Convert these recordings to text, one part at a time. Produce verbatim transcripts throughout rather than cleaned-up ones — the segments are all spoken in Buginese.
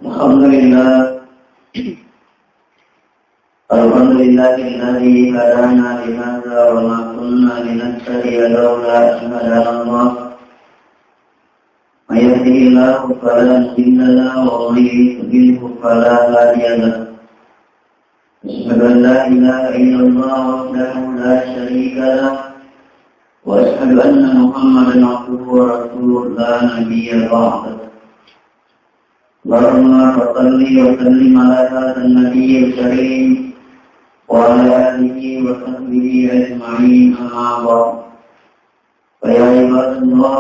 الحمد لله. الحمد لله الذي هدانا لهذا وما كنا لنهتدي لولا أن هدانا الله. من يهده الله فلا مضل له ومن يضلله فلا هادي له. أشهد أن لا إله إلا الله وحده لا شريك له، وأشهد أن محمدا عبده ورسوله لا نبي بعده. اللهم فصل وسلم على هذا النبي الكريم وعلى آله وصحبه أجمعين، أما بعد. فيا عباد الله،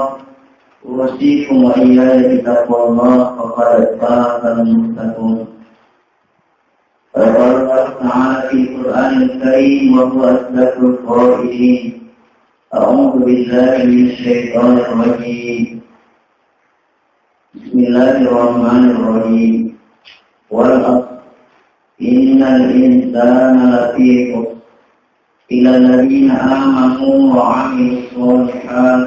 أوصيكم وإياي بتقوى الله، فقد فاز المتقون. فقال الله تعالى في القرآن الكريم وهو أصدق القائلين: أعوذ بالله من الشيطان الرجيم. بسم الله الرحمن الرحيم. والعصر، إن الإنسان لفي خسر، إلا الذين آمنوا وعملوا الصالحات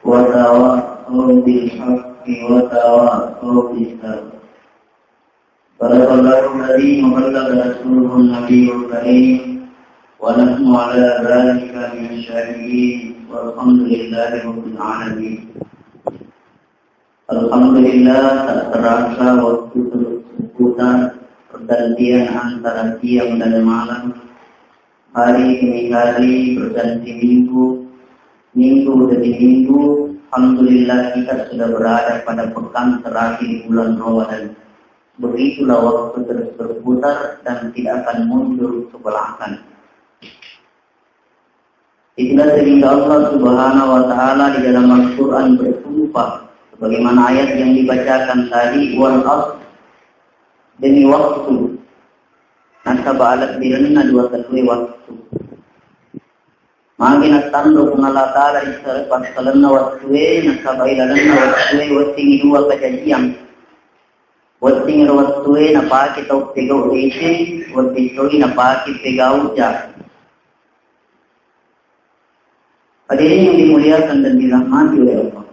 وتواصوا بالحق وتواصوا بالصبر. صدق الله العظيم وبلغ رسوله النبي الكريم، ونحن على ذلك من الشاهدين، والحمد لله رب العالمين. Alhamdulillah, tak terasa waktu terus berputar, pergantian antara siang dan malam, hari demi hari, berganti minggu, minggu demi minggu. Alhamdulillah, kita sudah berada pada pekan terakhir bulan Ramadan. Begitulah waktu terus berputar dan tidak akan mundur ke belakang. Itulah sehingga Allah Subhanahu wa Ta'ala di dalam Al-Quran bersumpah, sebagaimana ayat yang dibacakan tadi, "Wal asr," demi waktu. Nasaba alebbirenna dua tellue waktu. Magi nattanro Puang Allah Ta'ala ri sere-, passalenna wattue, nasaba ilalenna wattue wettingi dua kajajiang. Wettingi ro wattue napake tau pegau deceng, wedding toi napake pegau ja. Hadirin yang dimuliakan dan dirahmati oleh Allah.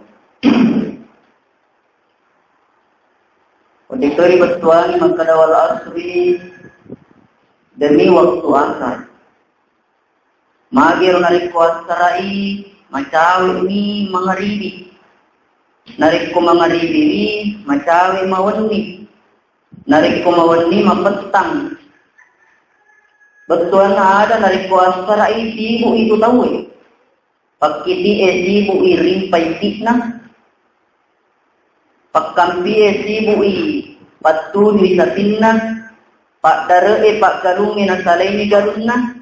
Wedding toi ribettuangi makkada wal asri demi waktu asar. Magero narekko assara'i, macawe'mi mangaribi. Narekko mangaribiwi, macawe mawenni. Narekko mawenni, mapettang. Bettuanna ada narekko assara'i, sibu'i tu tauwe. Pakkiti'e sibu'i rimpai ti'na. Pakkampi'e sibu'i pattujui sapinna. Paddare'e paggalungnge nasalaini galunna.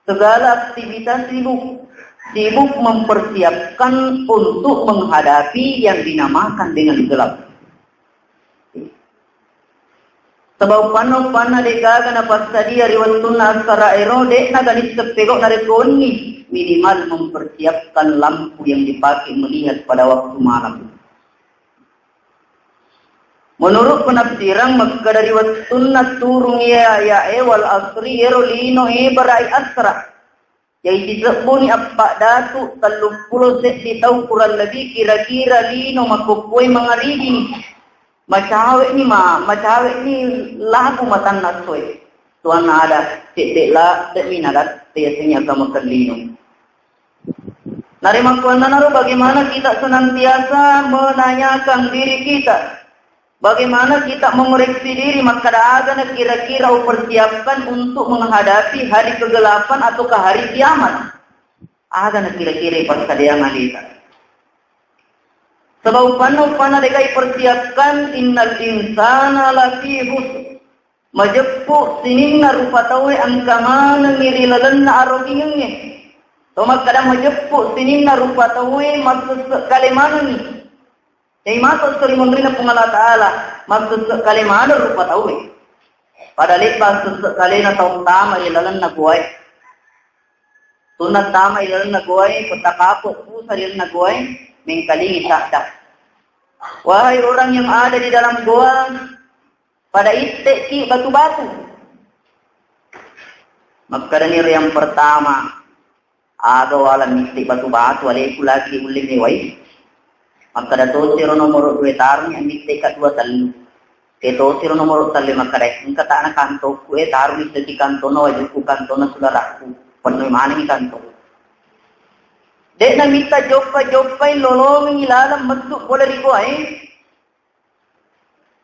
Segala aktivitas sibuk, sibuk mempersiapkan untuk menghadapi yang dinamakan dengan gelap. Sebab panno-panna de'gaga napassadia ri wettunna assara'ero, de'na ganisseng pegau narekko wenni, minimal mempersiapkan lampu yang dipakai melihat pada waktu malam. Menurut penafsiran, makkeda ri wettunna turung iya aya'e wal asri, ero lino ebara'i asra. Jadi sisebbuni appaddatu telluppulo seddi tau kurang lebih kira-kira lino makkokkoe mangaribini. Macawe'ni ma-, macawe'ni labu matanna essoe. Tuanna ada, cedde' la, de'mi nadatte yasengnge agama kellino. Narimakkuannanaro bagaimana kita senantiasa menanyakan diri kita, bagaimana kita mengoreksi diri, makkada agana kira-kira upersiapkan untuk menghadapi hari kegelapan ataukah hari kiamat? Agana kira-kira ipassadiang alita? Sebab uppanna, uppanna de'gaga ipersiapkan, innal insana lafi khusr. Majeppu sininna rupa tauwe engka manengngi ri lalenna arogingengnge. To makkada majeppu sininna rupa tauwe massesse kale manengngi. Jadi mato ri munrinna Puang Allah Ta'ala, massesse kale maneng rupa tauwe. Pada lebba sesse kalena tau tama ri lalenna goae. Tunna tama ri lalenna goae, petta kapo pusa ri lalenna goae, mengkalingi sadda. Wahai orang yang ada di dalam goa, pada itte'ki batu-batu. Makkedani ri yang pertama, aga wala mitte batu-batu, aleku lagi ulle mewai. Makkeda tosi ro nomoro dua, tarungi ammitte ka dua tellu. Ke tosi ro nomoro tellu makkeda, engka ta'na kantokku, eh, tarungi seki kantonna, wajukku kantonna, sudarakku. Pennoi manengi kantong. De'na mitta joppa-joppai lolongengi laleng mettu pole ri goae.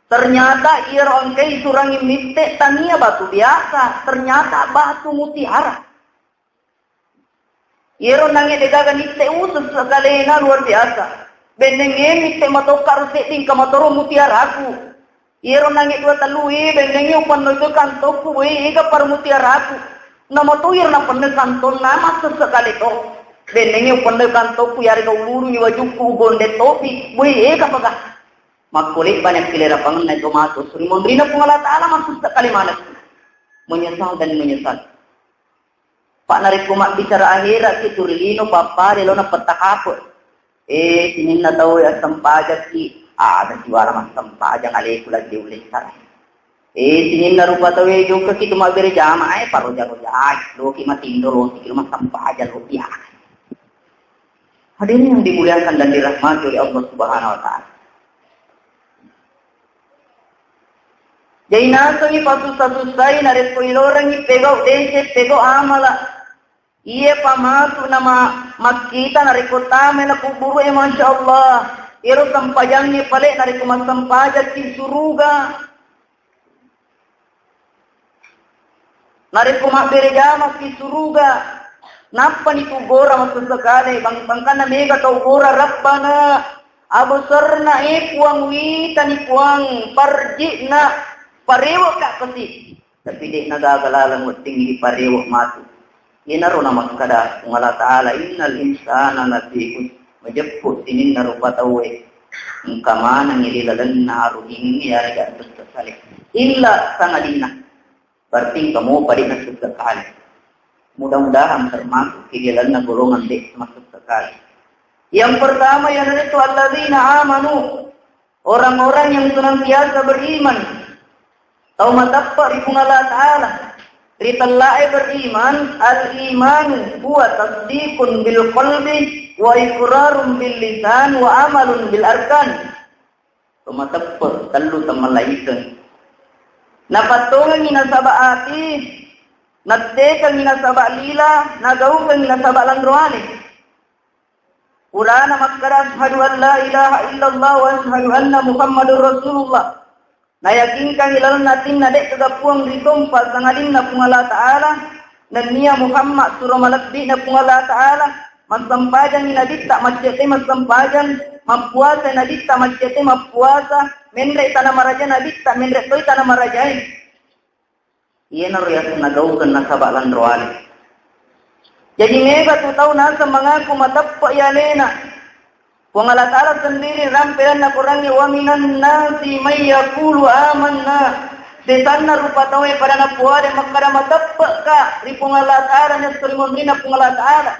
Ternyata iyaro engkai surangi mitte tania batu biasa, ternyata batu mutiara. Iyaro nange degaga nitte usus sekalena luar biasa. Bennenge mitte matokka ro sedding ka matoro mutiaraku. Iyaro nange dua tellu e, bennenge upennoi ke kantokku, woi, ega par mutiaraku. Namato iyaro napennoi kantonna massesse kale to. Bennenge upennoi kantokku, yarega ulurungi wajukku, ugonde topi, woi, ega paga. Makkolebbani akkilerapangenna to matu suri monrina Puang Allah Ta'ala, massesse kale maneng. Menyesal dan menyesal. Pak, narekko mabbicara akhirat ki tu ri lino, pappare lona petta kape. Eh, sininna tau assempajakki, ada siwala massempajang aleku lagi ulessara. Eh, sininna rupa tau e jokka ki tu mabbere jama, eh, paroja-roja, loki matindo, loki massempajang, loki. Hadirin yang dimuliakan dan dirahmati oleh Allah Subhanahu wa Ta'ala. Jadi nasengi pasussa-sussai narekko ilorengi pegau dese, pegau amala. Iye pamatu nama makkita narekko tame na kuburu e, Masya Allah. Iro sempajangnge pale narekko massempajakki suruga. Narekko mabbere jamaki suruga, nappani tu gora massessekale, bang-, bangkanna mega tau gora, Rabbana, absarna, e Puang, witani Puang, farji'na, parewe'ka kasi. Tapi de'na gaga laleng wedding diparewe matu. Iyanaro namakkeda Puang Allah Ta'ala, innal insana lafi khusr. Majeppu sininna rupa tauwe. Engka manengngi ri lalenna arung iyarega sessekale. Illa sangadinna. Berarti engka mopa de'na sessekale. Mudah-mudahan termasuk ri lalenna golongan de' masessekale. Yang pertama, iyanaritu alladzina amanu. Orang-orang yang senantiasa beriman. Tau mateppe' ri Puang Allah Ta'ala. Ri tellae beriman, al-imanu huwa tasdiqun bil qalbi wa iqrarun bil lisan wa amalun bil arkan. Tau mateppe' tellu temmallaikeng. Napattongengi nasaba ati, nattekengi nasaba lila, nagaukengi nasaba lanroale. Purana makkeda, "Asyhadu an la ilaha illallah wa asyhadu anna Muhammadur Rasulullah." Nayakinkangngi laleng atinna de' gaga puang ritompa sangadinna Puang Allah Ta'ala, nennia Muhammad suro malebbi'na Puang Allah Ta'ala, massempajangngi nabitta, macce' toi massempajang, mappuasai nabitta, macce' toi mappuasa, menre' tana maraja nabitta, menre' toi tana marajae. Iyanaro yaseng nagaukeng nasaba lanroale. Jaji mega tu tau naseng mangaku mateppe' i alena. Puang Allah Ta'ala sendiri rampe lalenna Qurangnge, "Wa minan nasi may yaqulu amanna." Sesanna rupa tauwe pada napuade makkeda mateppe'ka ri Puang Allah Ta'ala, nesso ri monrina Puang Allah Ta'ala.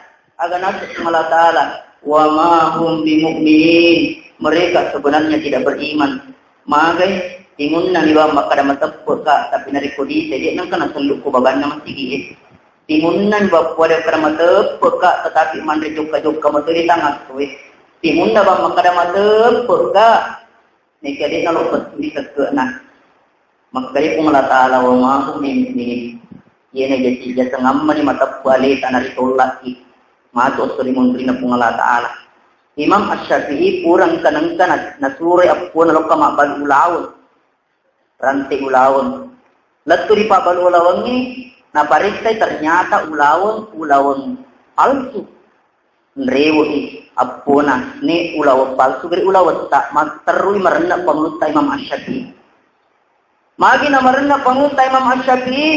Aga naseng Puang Allah Ta'ala, "Wa ma hum bimu'minin." Mereka sebenarnya tidak beriman. Magai, timunnami bawang makkeda mateppe'ka, tapi narekko dite, de' nengka nasellu ko babanna masigi'e. Timunnami bawang puade makkeda mateppe'ka, tetapi manre jokka-jokka matoi ri tangassoe. Timunna bawang makkeda mateppe'ka, neka de' nalo pettu ri sekke'na. Makkedai Puang Allah Ta'ala, "Wa ma hum bimu'minin." Iyena jaji jasa ngammani mateppe' aleta naritollaki. Matu esso ri monrina Puang Allah Ta'ala. Imam Asy-Syafi'i pura engka-, nengka na-, nasuroi appuana lokka mabbalu ulaweng. Rante ulaweng. Lettu ri pabbalu ulawengnge, naparessai ternyata ulaweng, ulaweng palsu. Nrewe'i appona, ne ulaweng palsu, gare ulawetta, matterrui marenne' pangulutta Imam Asy-Syafi'i. Magi namarenne' pangulutta Imam Asy-Syafi'i,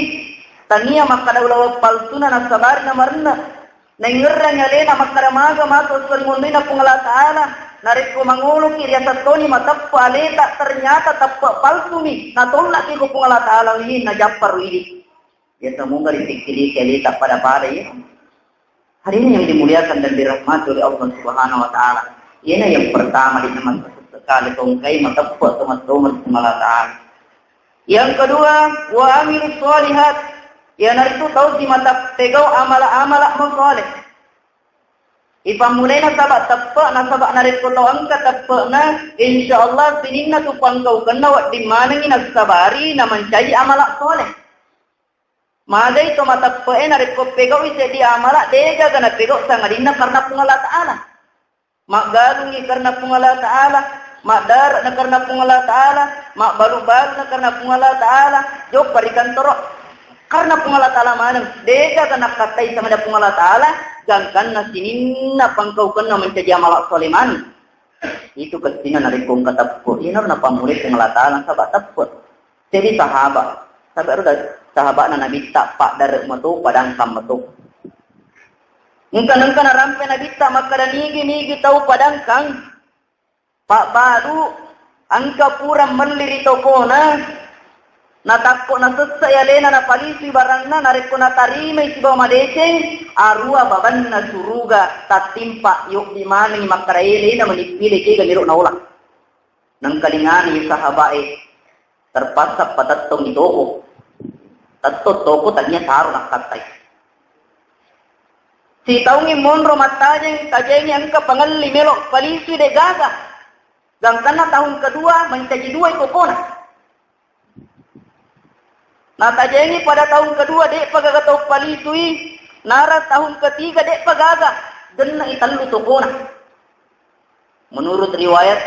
tania makkeda ulaweng palsuna nasabari namarenne'. Naingngerrangi alena makkeda maga matu esso ri monrina Puang Allah Ta'ala, narekko mangoloki riaseng toni mateppe' aleta, ternyata teppe' palsumi, natollaki ko Puang Allah Ta'ala, wi, najappa ro idi. Biasa moga ripikkiriki aleta pada-pada, ya. Hadirin yang dimuliakan dan dirahmati oleh Allah Subhanahu wa Ta'ala. Iyena yang pertama di nama sekali tongkai mateppe' teman-teman Puang Allah Ta'ala. Yang kedua, wa amilus shalihat. Iyanaritu tau simata pegau amala-amala masaleh. Ipammulai nasaba teppe, nasaba narekko tau engka teppe'na, insya Allah sininna tu pangkaukenna wedding manengngi nassabari na mancaji amala soleh. Magai to mateppe'e narekko pegau'i seddi amala, degaga napegau sangadinna karena Puang Allah Ta'ala. Maggalungngi karena Puang Allah Ta'ala, maddare'na karena Puang Allah Ta'ala, mabbalu-baluna karena Puang Allah Ta'ala, joppa ri kantoro karena Puang Allah Ta'ala maneng. Degaga nakkattai sangadinna Puang Allah Ta'ala, gangkanna sininna pangkaukenna mancaji amala soleh maneng. Itu kestina narekko engka teppe, inaro napammulai Puang Allah Ta'ala nasaba teppe. Jadi sahabat, sahabat ero da-, sahabatna Nabitta paddare mato, padangkang mato. Engka-engka narampe Nabitta makkada nigi-nigi tau padangkang, pabbalu, engka pura melli ri tokona, natakko nasessai alena napalisui baranna, narekko natarimai sibawa madeceng, arua babanna suruga tattimpa, yobbi manengi makkada elena manippile kega niro naola. Nengkalingani sahabae, terpaksa patettongi toko. Tettong toko tania saro nakkattai. Sitaungi monro mattajeng, tajengi engka pangelli melo palisui de gaga. Gangkanna tahun kedua mencaji dua tokona. Natajengi pada tahun kedua, de'pa gaga tau palisui, nara tahun ketiga, de'pa gaga, genne'i tellu tokona. Menurut riwayat,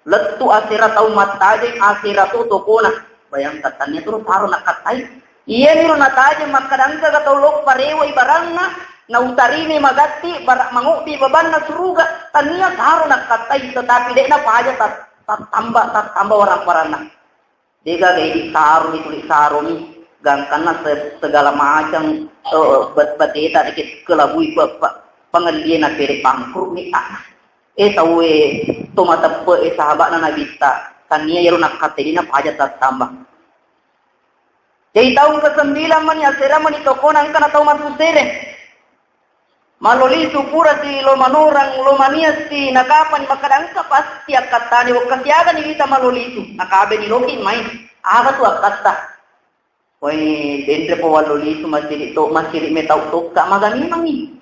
lettu asera tau mattajeng, asera to tokona. Bayangkan, tania turu saro nakkattai. Iyaniro natajeng makkada engkaga tau loppa rewe ibaranna, nautarini magatti, bara mangobbi babanna suruga, tania saro nakkattai, tetapi de'na paja tat-, tattamba, tattamba warang-waranna. Degaga idi saroni, tuli saroni, gangkanna se-, segala macam, eh, bat-, bateta dikit kelabui pe-, pe-, pangellie na pede pangkuru ni ah. Eh, tau e to mateppe e sahabatna Nabitta, tania yero nakkattai de'na paja tattamba. Jadi tahun kesembilan mani asera mani tokona engka na tau mantu sere. Malolisu pura si lo manorang, lo mania si nakapani makkada engka pasti akkattani, wekka siagani wita malolisu, nakabeni loki mai. Aga tu akkatta? Woi, denre po wallolisu masiri to, masiri metau tokka maga memangi.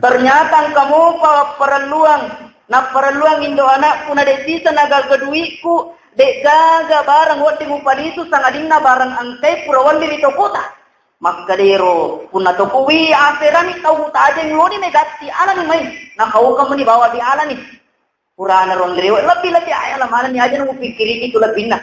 Ternyata engka mopa parelluang, napparelluang indo anakku na de sisa nagaga duikku, de gaga barang wedding mupalisu sangadinna barang engkai pura walli ri tokota. Makkedero, punna tokowi aserani tau mutajeng loni megatti alani mai, nakaukang meni bawa di alani. Purana ronrewe lebbi-lebbi aya lamanani aja mupikkiriki tu lebbinna.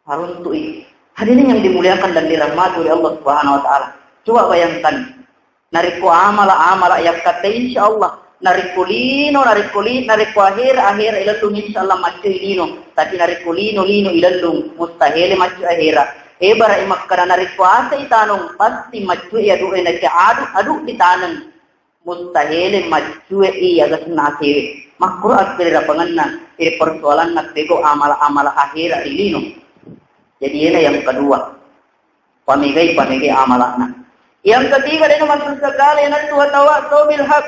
Haruntu'i. Hadirin yang dimuliakan dan dirahmati oleh Allah Subhanahu wa Ta'ala. Coba bayangkan, narekko amala-amala yakkatte, insya Allah, narekko lino, narekko li-, narekko ahera, ahera ilellung, insya Allah, maccoi lino. Tapi narekko lino, lino ilellung, mustahil maccoi ahera. Ebara makkada narekko asa itanung, pasti maccoi adu, naca adu, adu ditaneng. Mustahil maccue iya gasenna asewe. Makkuro akkererapangenna, iri persoalanna pegau amala-amala ahera ri lino. Jadi ena yang kedua, pamegai-pamegai amalana. Yang ketiga, dena maksud sekali, ena tu watawa sobil hak.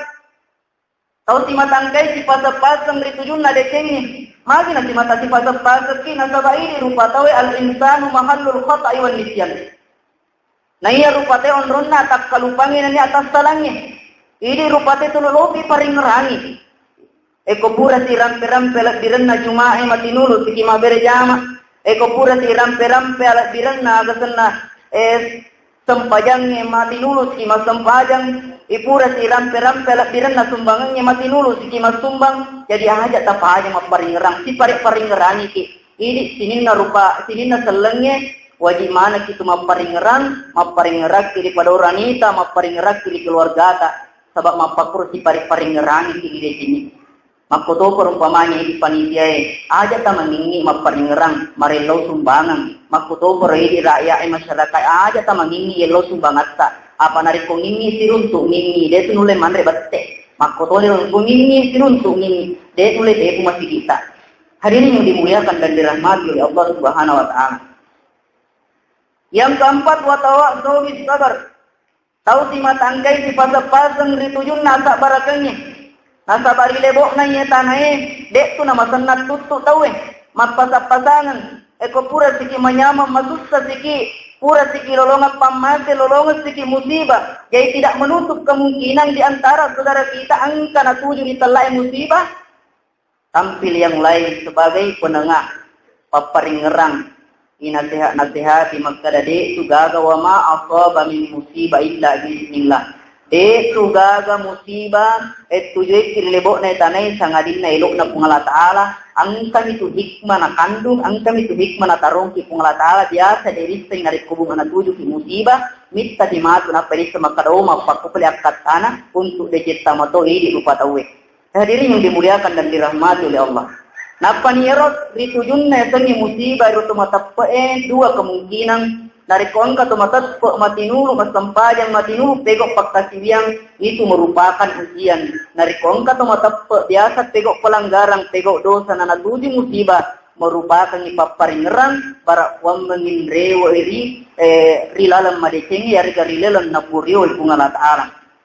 Tau simatangkai sipaseng-paseng ri tujunna decengi. Magi na simata sipaseng-pasengki nasaba idi rupa tawe al insanu mahallul khata'i wan nisyan. Naiya rupate onronna takkalupangngi nennia tassalangnge. Idi rupate tulu lopi paringngerangi. Eko pura sirampe-rampe lebbirenna Jumae matinulu siki mabbere jama. Eko pura sirampe-rampe lebbirenna agasenna, eh, sempajangnge matinulu siki massempajang. Ipura sirampe-rampe lebbirenna sumbangengnge matinulu siki massumbang. Jadi aja tapaja mapparingngerang, sipare-paringngerangiki. Idi sininna rupa, sininna sellengnge wajib manekki tu mapparingngerang, mapparingngerakki ri padaoranita, mapparingngerakki ri keluargata, saba mappakkuro sipare-paringngerangiki ri decengi. Makkotoparo umpamanya idi panitiae, aja tamangingi mapparingngerang, marellau sumbangang. Makkotoparo idi rakyat e masyarakat, aja tamangingi yellau sumbangatta. Apa narekko ngingi siruntu ngingi, de tu nulle manre bette. Makkotoni ro ngingi siruntu ngingi, de nulle tepu masigitta. Hadirin yang dimuliakan dan dirahmati oleh Allah Subhanahu wa Ta'ala. Yang keempat, watawasau bis sabar. Tau simatangkai sipaseng-paseng ri tujunna asabbarakengnge. Nasaba ri lebo'na iye tanae, de'tu namasenna tuttu tauwe. Mappasang-pasangeng, eko pura siki manyameng masussa siki, Pura siki lolongeng pammase, lolongeng siki musibah. Jadi tidak menutup kemungkinan di antara saudara kita engka natuju ri tellae musibah, tampil yang lain sebagai penengah, papparingngerang, inasehat-nasehati makkeda, de' tu gaga, wa ma asaba min musibah illa biiznillah. De' tu gaga musibah, eh, tujuekki ri lebo'na tanai sangadinna elo'na Puang Allah Ta'ala, engkami tu hikmah nakandung, engkami tu hikmah natarongki Puang Allah Ta'ala, biasa de' risseng narekko bunga natujuki musibah, mittaki matu nappa risseng makkeda, oh, mappakkupali akkattana untuk decetta mato idi rupa tauwe. Hadirin yang dimuliakan dan dirahmati oleh Allah. Nappani ero ritujunna yasengnge musibah ero to mateppe'e, dua kemungkinan. Narekko engka to mateppe' matinulu, massempajang matinulu, pegau pakkasiwiang, itu merupakan ujian. Narekko engka to mateppe' biasa pegau pelanggaran, pegau dosa, nanatuju musibah, merupakan papparingngerang, bara kuammengi rewe ri, eh, ri laleng madecengnge, yarega ri laleng napurioi Puang Allah Ta'ala.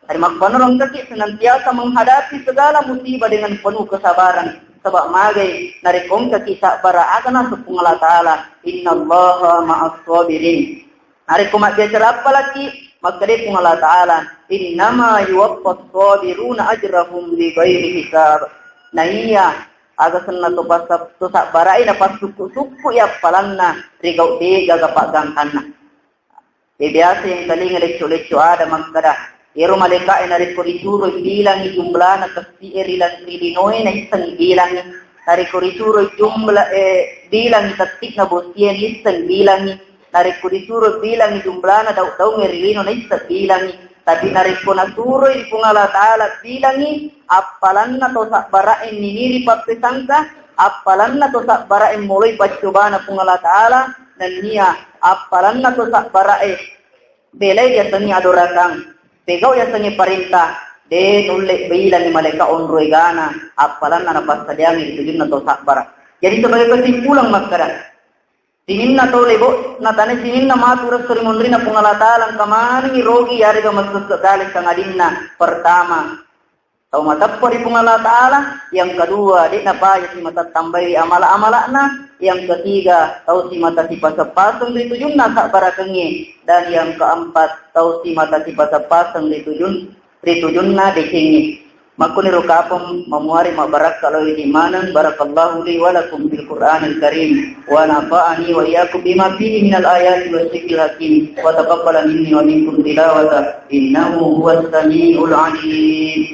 Hari makkuanaro engkaki senantiasa menghadapi segala musibah dengan penuh kesabaran. Sebab magai narekko engkaki sabbara, aga naseng Puang Allah Ta'ala, innallaha ma'as sabirin. Narekko mabbiacara appalaki, makkedai Puang Allah Ta'ala, innama yuwaffas sabiruna ajrahum bighairi hisab. Naiya aga senna to pasa-, to sabbarai napassukku-sukku i appalanna ri gau de gaga paggangkanna. E, biasa yang talinga lecco-lecco ada makkeda, ero malaika'e narekko risuroi bilangi jumlana kessi'e ri lan-, ri linoe naisseng bilangi. Narekko risuroi jumla, eh, bilangi tetti'na bosie naisseng bilangi. Narekko risuroi bilangi jumlana daung-daungnge ri lino naisseng bilangi. Tapi narekko naturoi Puang Allah Ta'ala bilangi, appalanna to sabbara'e niniri pappesangka, appalanna to sabbara'e moloi paccobana Puang Allah Ta'ala, nennia appalanna to sabbara'e belai yasengnge adorakang, pegau yasengnge parenta, de nulle bilangi malaika onroi gana, appalanna napassadiangi ri tujunna to sabbara. Jadi sebagai kesimpulan makkeda, sininna tau lebo natane sininna matu resso ri munrina Puang Allah Ta'ala engka manengi rogi yarega massesse gale sangadinna. Pertama, tau mateppe ri Puang Allah Ta'ala, yang kedua, de napaja simata tambai amala-amala'na, yang ketiga, tau simata sipaseng-paseng ri tujunna sabbarakengnge, dan yang keempat, tau simata sipaseng-paseng ri tujun-, ri tujunna decengnge. Makkuniro kapang mamuari mabbarakka lao idi maneng. Barakallahu li wa lakum bil Qur'anil Karim wa nafa'ani wa iyyakum bima fihi minal ayati wa dzikril hakim wa taqabbala minni wa minkum tilawata innahu huwas samiul alim.